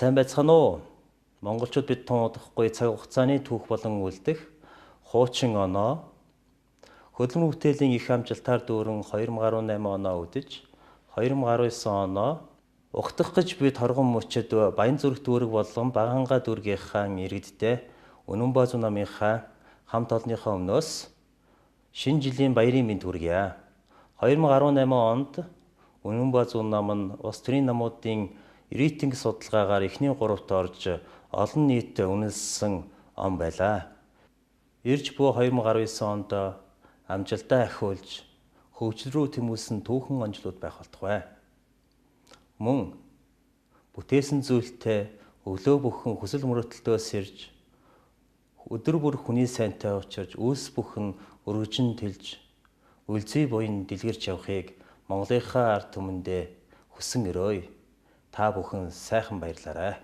Сайн байцгаана уу? Монголчууд бид тун удахгүй цаг хугацааны түүх болон үлдэх хуучин оноо хөдөлмөр бүтээлийн их амжилтаар дүүрэн 2018 оноо үдэж 2019 оноо угтах гэж би торгон мөчөд Баян зүрх дүүрэг болон Багангаа дүүргийнхаа иргэдтэй Үнэн Баазу намынхаа хамт олонныхоо өмнөөс шинэ жилийн баярын мэнд хүргье. 2018 онд Үнэн Баазу нам нь улс төрийн намуудын рейтинг судалгаагаар эхний гуравт орж олон нийт үнэлсэн он байлаа. Ирж буй 2019 онд амжилтаа ахиулж хөгжил рүү тэмүүлсэн түүхэн онцлууд байх болтугай. Мөн бүтээсэн зүйлтэй өглөө бүхэн хүсэл мөрөөдөлтөө сэрж өдөр бүр хүний сайнтай учирч үйлс бүхэн өргөжин тэлж үлзий буян дэлгэрч явахыг Монголынхаа ард түмэндээ хүсэн өрөөе. Та бүхэн сайхан баярлаарай.